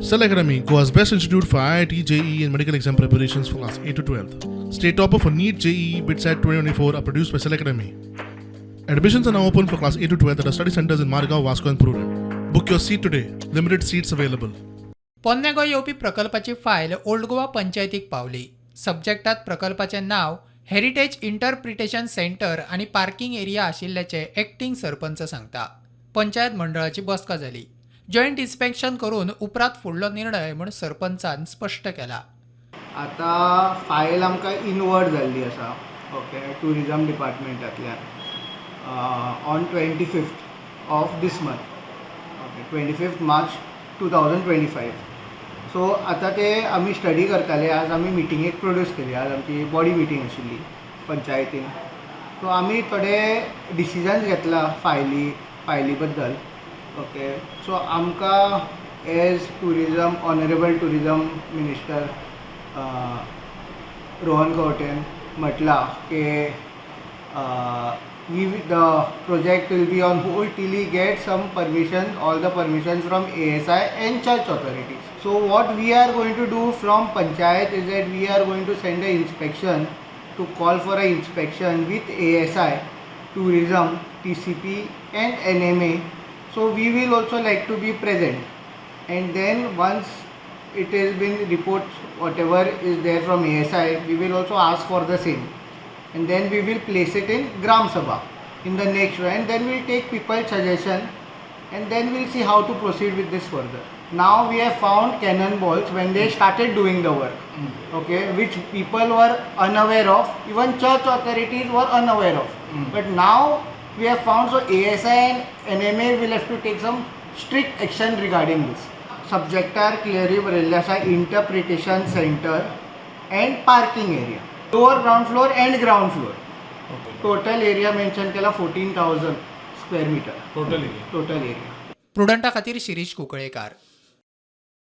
Cell Academy, Goa's best institute for IIT, JEE, and medical exam preparations for class 8 to 12. State topper for NEET, JEE, BITSAT 2024 are produced by Cell Academy. Admissions are now open for class 8 to 12 at our study centers in Margao, Vasco, and Prudent. Book your seat today. Limited seats available. पोन्न्या गोंय येवपी प्रकल्पाची file old Goa पंचायतीक पावली. सब्जेक्टात प्रकल्पाचें नांव heritage interpretation centre आनी parking area आशिल्ल्याचें acting sarpanch सांगता. पंचायत मंडळाची बसका जाली. जॉयंट इन्स्पेक्शन करून उपरांत फुडलो निर्णय म्हूण सरपंचान स्पश्ट केला. आतां फायल आमकां इनवर्ड जाल्ली आसा, ओके, ट्युरिजम डिपार्टमेंटांतल्यान on 25th of this month, okay, 25th March 2025. So आतां ते आमी स्टडी करताले. आज आमी मिटिंगेक प्रोड्यूस केली. आज आमची बॉडी मिटींग आशिल्ली पंचायतीन. सो आमी थोडे डिसिजन्स घेतला फायली बद्दल, ओके. सो आमकां as tourism honourable tourism minister Rohan खंवटेन म्हटलां की we the project will be on hold till he get some permission, all the permissions from ASI and church authorities. So what we are going to do from panchayat is that we are going to send a inspection, to call for a inspection with ASI, tourism, TCP and NMA. So we will also like to be present, and then once it has been report, whatever is there from ASI, we will also ask for the same, and then we will place it in Gram Sabha in the next one, and then we'll take people's suggestion and then we'll see how to proceed with this further. Now we have found cannonballs when they started doing the work, okay, which people were unaware of, even church authorities were unaware of. But now we have found, so ASI and NMA will have to take some strict action regarding this. सब्जेक्टार clearly बरयल्लें आसा, interpretation center and parking area, lower ground floor and ground floor. Total area mention केला 14,000 square meter. Total area. Total area. प्रुडंटा खातीर शिरीष कुंकळेकार.